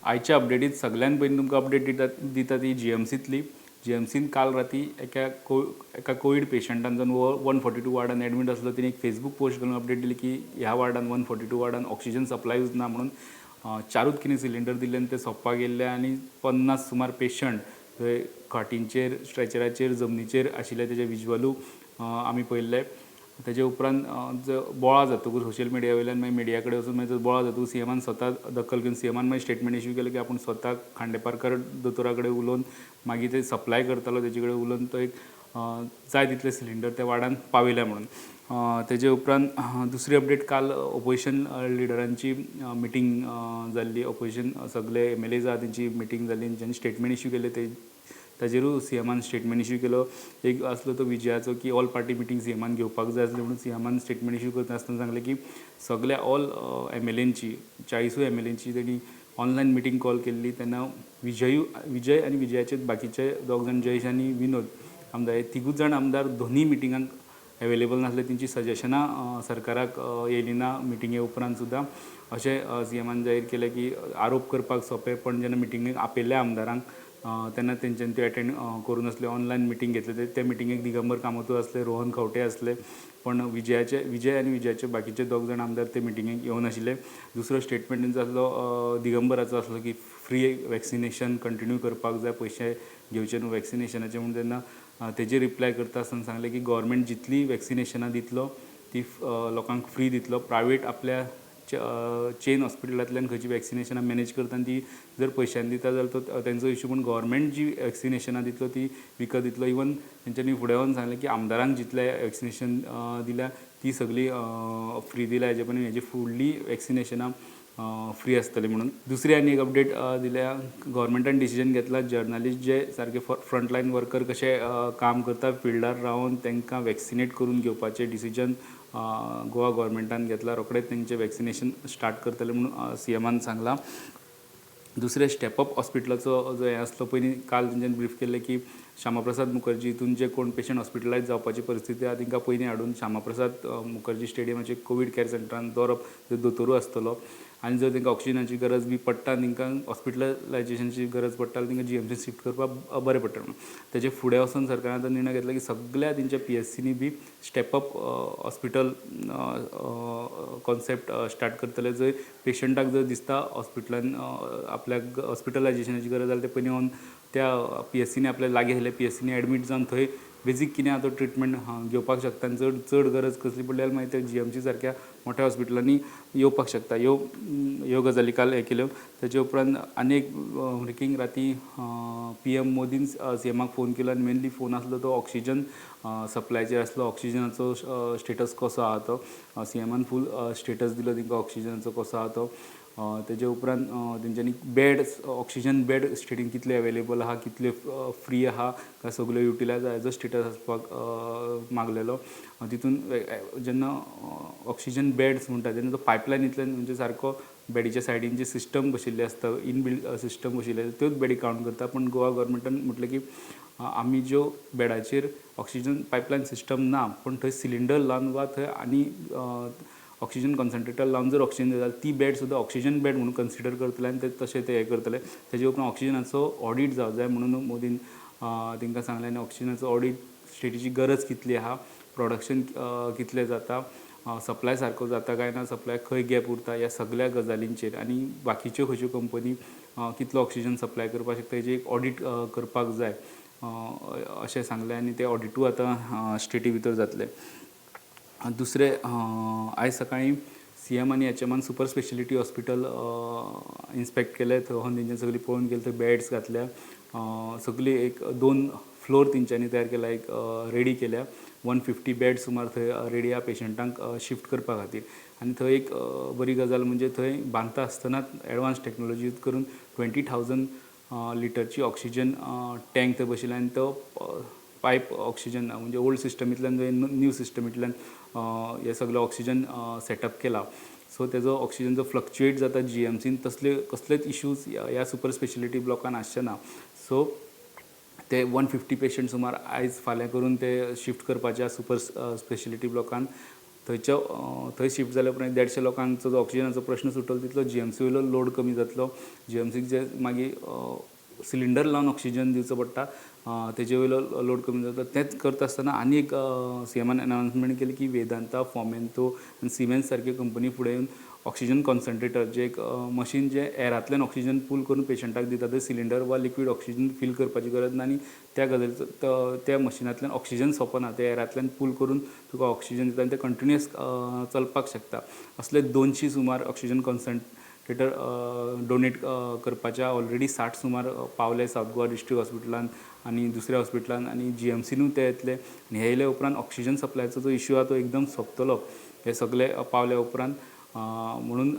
आयच्या अपडेटीत सगळ्यान पयलीं तुमकां अपडेट दिता दिता ती जीएमसींतली. जीएमसीन काल राती एका कोवीड पेशंटान, जो 142 वार्डान एडमीट आसलो, तिणें एक फेसबूक पोस्ट घालून अपडेट दिली की ह्या वार्डान, 142 वार्डान ऑक्सिजन सप्लायूच ना म्हणून. चारूच कितें सिलिंडर दिल्ले आनी ते सोंपपाक गेल्ले आनी 50 सुमार पेशंट थंय खाटींचेर, स्ट्रेचराचेर, जमनीचेर आशिल्ले. तेजे विज्युअलू आमी पळयल्ले. तेजे उपरांत जो बोळा जातकूच सोशल मिडिया वयल्यान, मागीर मिडिया कडेन वचून मागीर बोळा जातकूच सीएमान स्वता दखल घेवन सीएमान मागीर स्टेटमेंट इश्यू केलें की आपूण स्वता खांडेपारकर दोतोरा कडेन उलोवन, मागीर ते सप्लाय करतालो तेजे कडेन उलोवन तो एक जाय तितले सिलिंडर त्या वार्डान पावयले म्हणून. तेजे उपरांत दुसरी अपडेट, काल ओपोजिशन लिडरांची मिटींग जाल्ली. ओपोजिशन सगळे एमएलएज आहा, तेंची मिटींग जाली. तेंच्यांनी स्टेटमेंट इश्यू केले. ते ताजेरूय सीएमान स्टेटमेंट इश्यू केलो. एक आसलो तो विजयाचो की ऑल पार्टी मिटींग सीएमान घेवपाक जाय आसली म्हणून. सीएमान स्टेटमेंट इश्यू करता आसतना सांगलें की सगल्या ऑल एमएलएंची, 40ूय एमएलएंची तेणी ऑनलायन मिटींग कॉल केल्ली. तेन्ना विजय आनी विजयाचे बाकीचे दोग जाण, जयेश आनी विनोद आमदार, हे तिगूच जाण आमदार दोनूय मिटिंगांक एवेलेबल नासले. तेंची सजेशनां सरकाराक येयली ना मिटिंगे उपरांत सुद्दां, अशें सीएमान जाहीर केलें की आरोप करपाक सोंपें, पण जेन्ना मिटिंगेक आपयल्ल्या आमदारांक तेन्ना तेंच्यांनी त्यो एटेंड करूं नासले. ऑनलायन मिटींग घेतले. ते मिटिंगेक दिगंबर कामतूय आसले, रोहन खंवटे आसले, पण विजय आनी विजयाचे बाकीचे दोग जाण आमदार ते मिटिंगेक येवनाशिल्ले. दुसरो स्टेटमेंट तेंचो आसलो, दिगंबराचो आसलो की फ्री वॅक्सिनेशन कंटिन्यू करपाक जाय, पयशे घेवचे न्हू वॅक्सिनेशनाचे म्हूण. तेन्ना तेजेर रिप्लाय करता आसतना सांगलें की गोवोरमेंट जितली वॅक्सिनेशनां दितलो ती लोकांक फ्री दितलो. प्रायवेट आपल्या चेन हॉस्पिटलांतल्यान खंयची वॅक्सिनेशनां मॅनेज करता आनी ती जर पयशांनी दिता जाल्यार तो तेंचो इशू, पूण गोवोरमेंट जी वॅक्सिनेशनां दितलो ती विकत दितलो. इवन तेंच्यांनी फुडें वचून सांगलें की आमदारांक जितले वॅक्सिनेशन दिल्या ती सगळी फ्री दिल्या, हेजे पयलीं हेजी फुडली वॅक्सिनेशनां फ्री आसतली म्हणून. दुसरी आनी एक अपडेट दिल्या, गोवोरमेंटान डिसिजन घेतला, जर्नलिस्ट जे सारके फ्रंटलायन वर्कर कशे काम करता फिल्डार रावन, तांकां वॅक्सिनेट करून घेवपाचें डिसिजन गोवा गोवोरमेंटान घेतला. रोखडेंच तेंचें वॅक्सिनेशन स्टार्ट करतले म्हणून सीएमान सांगलां. दुसरें, स्टेपअप हॉस्पिटलाचो जो हें आसलो पयलीं, काल तेंच्यांनी ब्रीफ केल्लें की श्यामाप्रसाद मुखर्जी हितून जे कोण पेशंट हॉस्पिटलायज जावपाची परिस्थिती आहा, तांकां पयलीं हाडून श्यामाप्रसाद मुखर्जी स्टेडियमाचे कोवीड कॅर सेंटरान दवरप, थंय दोतोरूय आसतलो आनी जर तांकां ऑक्सिजनाची गरज बी पडटा, तांकां हॉस्पिटलायजेशनाची गरज पडटा जाल्यार तांकां जीएमसी शिफ्ट करपाक बरें पडटा म्हणून. तेजे फुडें वचून सरकारान आतां निर्णय घेतला की सगल्या तेंच्या पीएचसीनी बी स्टेपअप हॉस्पिटल कॉन्सेप्ट स्टार्ट करतले, जंय पेशंटाक जर दिसता हॉस्पिटलान आपल्याक हॉस्पिटलायजेशनाची गरज जाल्यार ते पयलीं येवन त्या पीएचसीनी, आपल्या लागीं आशिल्ल्या पीएचसीनी एडमीट जावन थंय बेजीक कितें आहा तो ट्रिटमेंट घेवपाक शकता आनी चड चड गरज कसली पडली जाल्यार मागीर ते जीएमसी सारक्या मोठ्या हॉस्पिटलांनी येवपाक शकता. ह्यो ह्यो गजाली काल हें केल्यो. तेजे उपरांत आनी एक ब्रेकींग, राती पीएम मोदीन सीएमाक फोन केलो आनी मेनली फोन आसलो तो ऑक्सिजन सप्लायचेर आसलो. ऑक्सिजनाचो स्टेटस कसो आहा तो सीएमान फूल स्टेटस दिलो तांकां, ऑक्सिजनाचो कसो आहा तो. तेजे उपरांत तेंच्यांनी बेड्स, ऑक्सिजन बेड स्टेटीन कितले अवेलेबल आहा, कितले फ्री आहा काय सगल्यो युटिलायज आहा, हेजो स्टेटस आसपाक मागलेलो. तितून जेन्ना ऑक्सिजन बेड्स म्हणटा तेन्ना तो पायपलायनींतल्यान, म्हणजे सारको बेडीच्या सायडीन जी सिस्टम बशिल्ली आसता, इनबिल्ट सिस्टम बशिल्ली आसता, त्योच बेडी कावंट करता. पूण गोवा गोवोरमेंटान म्हटलें की आमी ज्यो बेडाचेर ऑक्सिजन पायपलायन सिस्टम ना, पूण थंय सिलिंडर लावन वा थंय आनी ऑक्सिजन कॉन्सन्ट्रेटर लावन जर ऑक्सिजन दिता जाल्यार ती बेड सुद्दां ऑक्सिजन बेड म्हणून कन्सिडर करतले आनी ते तशें ते हें करतले. तेजे उपरांत ऑक्सिजनाचो ऑडीट जावंक जाय म्हणून मोदीन तांकां सांगलें आनी ऑक्सिजनाचो ऑडीट, स्टेटीची गरज कितली आहा, प्रोडक्शन कितलें जाता, सप्लाय सारको जाता काय ना, सप्लाय खंय गॅप उरता, ह्या सगल्या गजालींचेर आनी बाकीच्यो खंयच्यो कंपनी कितलो ऑक्सिजन सप्लाय करपाक शकता हेजी एक ऑडीट करपाक जाय अशें सांगलें आनी तें ऑडिटूय आतां स्टेटी भितर जातलें. दुसरें, आयज सकाळीं सीएम आनी एचएमान सुपर स्पेशलिटी हॉस्पिटल इन्स्पेक्ट केलें. थंय वचून तेंच्यांनी सगळी पळोवन गेले. थंय बेड्स घातल्या सगळी, एक दोन फ्लोर तेंच्यांनी तयार केला, एक रेडी केल्या. 150 बेड सुमार थंय रेडी आहा पेशंटांक शिफ्ट करपा खातीर. आनी थंय एक बरी गजाल म्हणजे थंय बांदता आसतनाच एडवान्स टॅक्नोलॉजी यूज करून 20,000 लिटरची ऑक्सिजन टँक थंय बशिल्लो आनी तो पायप ऑक्सिजन, म्हणजे ओल्ड सिस्टमींतल्यान न्यू सिस्टमींतल्यान हे सगळें ऑक्सिजन सेटअप केला. सो तेजो ऑक्सिजन जो फ्लक्चुएट जाता जीएमसीन, तसले कसलेच इश्यूज ह्या सुपर स्पेशलिटी ब्लॉकान आसचे ना. सो ते 150 पेशंट सुमार आयज फाल्यां करून ते शिफ्ट करपाचे आसा सुपर स्पेशलिटी ब्लॉकान. थंयच्या थंय शिफ्ट जाल्या उपरांत 150 लोकांचो जो ऑक्सिजनाचो प्रश्न सुटलो, तितलो जीएमसी वयलो लोड कमी जातलो. जीएमसीक जे मागीर सिलिंडर लावन ऑक्सिजन दिवचो पडटा, तेजे वयलो लोड कमी जाता. तेंच करता आसतना आनी एक सीएमान अनावन्समेंट केली की वेदांता, फॉमेंतो आनी सिमेन्स सारक्यो कंपनी फुडें येवन ऑक्सिजन कॉन्सन्ट्रेटर, जे एक मशीन जें एरांतल्यान ऑक्सिजन पूल करून पेशंटाक दिता, थंय सिलिंडर वा लिक्वीड ऑक्सिजन फील करपाची गरज ना आनी त्या गजालीचो, त्या मशिनांतल्यान ऑक्सिजन सोंपना. ते एरांतल्यान पूल करून तुका ऑक्सिजन दिता आनी ते कंटिन्युअस चलपाक शकता. असले 200 सुमार ऑक्सिजन कॉन्सन्ट्रेटर डोनेट करपाच्या ऑलरेडी 60 सुमार पावले सावथ गोवा डिस्ट्रिक्ट हॉस्पिटलान आनी दुसऱ्या हॉस्पिटलान आनी जीएमसीनूय ते येतले. आनी हे येयले उपरांत ऑक्सिजन सप्लायचो जो इश्यू आहा, तो एकदम सोंपतलो, हे सगळे पावल्या उपरांत, म्हणून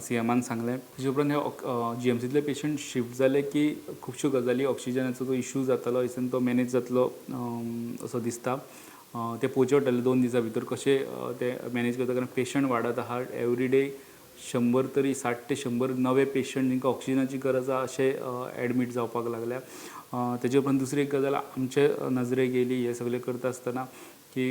सीएमान सांगलें. तेजे उपरांत हे जीएमसींतले पेशंट शिफ्ट जाले की खुबश्यो गजाली, ऑक्सिजनाचो जो इश्यू जातालो हयसून तो मॅनेज जातलो असो दिसता. ते पळोवचें पडटलें 2 दिसां भितर कशें ते मॅनेज करता, कारण पेशंट वाडत आहा. एवरी डे 100 तरी, 60 ते 100 नवे पेशंट जांकां ऑक्सिजनाची गरज आहा, अशे एडमीट जावपाक लागल्या. तेजे उपरांत दुसरी एक गजाल आमचे नजरेक येयली हे सगळें करता आसतना की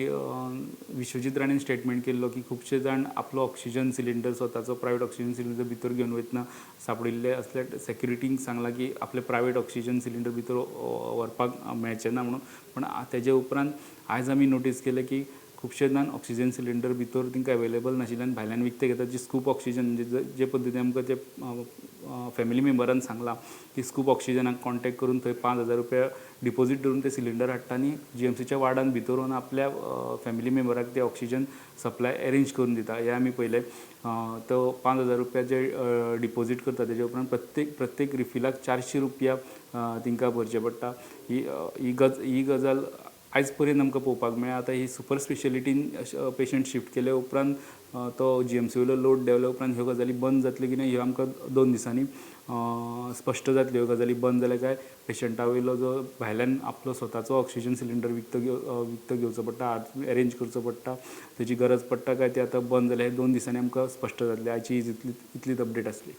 विश्वजीत राणेन स्टेटमेंट केल्लो की खुबशे जाण आपलो ऑक्सिजन सिलिंडर, स्वताचो प्रायवेट ऑक्सिजन सिलिंडर भितर घेवन वयतना सांपडिल्ले असले. सेक्युरिटींक सांगलां की आपले प्रायवेट ऑक्सिजन सिलिंडर भितर व्हरपाक मेळचें ना म्हणून. पूण तेजे उपरांत आयज आमी नोटीस केलें की खुबशे जाण ऑक्सिजन सिलिंडर भितर तांकां अवेलेबल नाशिल्ल्यान भायल्यान विकते घेतात, जी स्कूप ऑक्सिजन, म्हणजे जे पद्दतीन आमकां ते फॅमिली मेंबरान सांगलां की स्कूप ऑक्सिजनाक कॉन्टेक्ट करून थंय 5000 रुपया डिपोजीट दवरून ते सिलिंडर हाडटा आनी जीएमसीच्या वार्डान भितर वचून आपल्या फॅमिली मेंबराक ते ऑक्सिजन सप्लाय अरेंज करून दिता, हें आमी पळयलें. तो 5000 रुपया जे डिपोजीट करता, तेजे उपरांत प्रत्येक प्रत्येक रिफिलाक 400 रुपया तांकां भरचे पडटा. ही ही गज ही गजाल आयज पर्यंत आमकां पळोवपाक मेळ्ळा. आतां ही सुपर स्पेशलिटीन पेशंट शिफ्ट केले उपरांत, तो जीएमसी वयलो लोड देंवल्या उपरांत ह्यो गजाली बंद जातल्यो की ना, ह्यो आमकां 2 दिसांनी स्पश्ट जातल्यो. ह्यो गजाली बंद जाल्या काय पेशंटा वयलो जो भायल्यान आपलो स्वताचो ऑक्सिजन सिलिंडर विकतो घेवचो पडटा, अरेंज करचो पडटा, तेजी गरज पडटा काय ते आतां बंद जालें, हें 2 दिसांनी आमकां स्पश्ट जातलें. आयची इतलीच अपडेट आसली.